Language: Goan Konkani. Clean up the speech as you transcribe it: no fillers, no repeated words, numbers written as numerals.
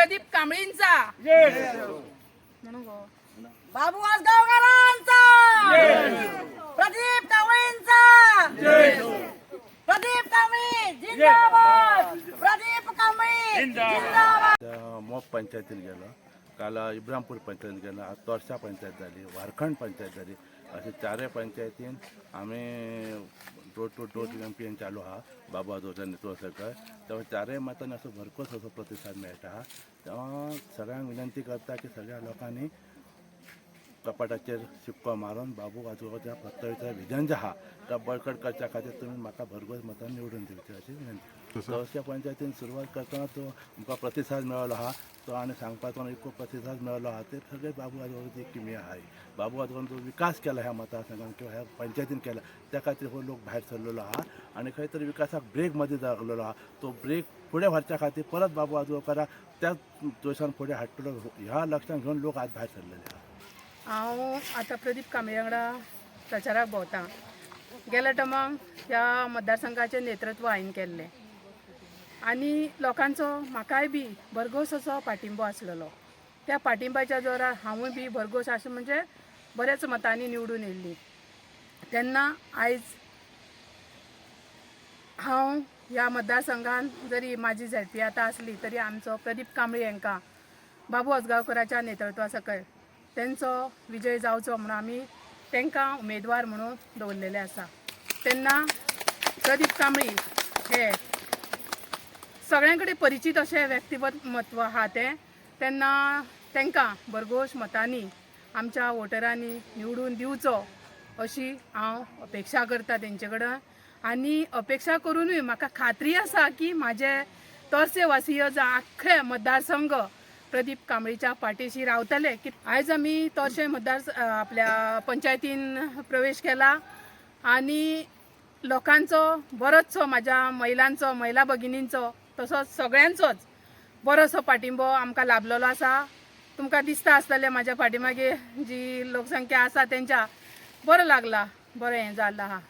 प्रदीप कांबळींचा. म्हणू गो. बाबू आजगावकरांचा, प्रदीप कांबळींचा. प्रदीप कांबळी जिंदाबाद, प्रदीप कांबळी जिंदाबाद. त्या मोप पंचायतीन गेलो, काल इब्रामपूर पंचायतीन गेलो, आज तोरशा पंचायत जाली, वारखंड पंचायत जाली. अशे चारय पंचायतीन आमी door to door campaign चालू आहा बाबू आजोच्या नेतृत्वा सकयल. तेव्हा चारय मतांनी असो भरपूर असो प्रतिसाद मेळटा आहा. तेव्हा सगळ्यांक विनंती करता की सगळ्या लोकांनी कपाटाचेर शिक्को मारून बाबू आजोबाच्या पत्तळीचो विजन जे आहा तो बळकट करच्या खातीर तुमी म्हाका भरघोस मतान निवडून दिवचे अशी विनंती. तोरशा पंचायतीन सुरवात करतना तो आमकां प्रतिसाद मेळ्ळो आहा तो आनी सांगपाचो इतको प्रतिसाद मेळ्ळो आहा ते सगळे बाबू आजोबाची किमया आहा. बाबू आजोबान जो विकास केला ह्या मतदारसंघान किंवा ह्या पंचायतीन केला त्या खातीर हो लोक भायर सरलेलो आहा आनी खंय तरी विकासाक ब्रेक मदीं लागलेलो आहा. तो ब्रेक फुडें व्हरच्या खातीर परत बाबू आजगांवकाराक त्याच जोशान फुडें हाडटलो ह्या लक्षान घेवन लोक आज भायर सरलेले आहा. हांव आतां प्रदीप कांबळी वांगडा प्रचाराक भोंवता. गेल्या टर्माक ह्या मतदारसंघाचें नेतृत्व हांवें केल्लें आनी लोकांचो म्हाकाय बी भरघोस असो पाठिंबो आसलेलो. त्या पाठिंब्याच्या जोरार हांवूय बी भरघोस अशें म्हणजे बऱ्याच मतांनी निवडून येयल्ली. तेन्ना आयज हांव ह्या मतदारसंघान जरी म्हाजी झेडपी आतां आसली तरी आमचो प्रदीप कांबळी हांकां बाबू आजगांवकराच्या नेतृत्वा सकयल तेंचो विजय जावचो म्हणून आमी तांकां उमेदवार म्हणून दवरलेले आसा. तेन्ना प्रदीप कांबळी हे सगळ्यां कडेन परिचीत अशें व्यक्तिमत्व आहा तें. तेन्ना तांकां भरघोस मतांनी आमच्या वोटरांनी निवडून दिवचो अशी हांव अपेक्षा करता तेंचे कडेन. आनी अपेक्षा करुनूय म्हाका खात्री आसा की म्हाजे तोरसे वासीय जावं आख्खे मतदारसंघ प्रदीप कांबळीच्या पाठीशी रावतले. की आयज आमी तोरशे मतदार आपल्या पंचायतीन प्रवेश केला आनी लोकांचो बरोचसो, म्हाज्या महिलांचो, महिला भगिनींचो तसोच सगळ्यांचोच बरोसो पाठिंबो आमकां लाभलेलो आसा. तुमकां दिसता आसतलें म्हाज्या फाटीमागे जी लोकसंख्या आसा तेंच्या बरो लागला, बरें हें जाल्लां आहा.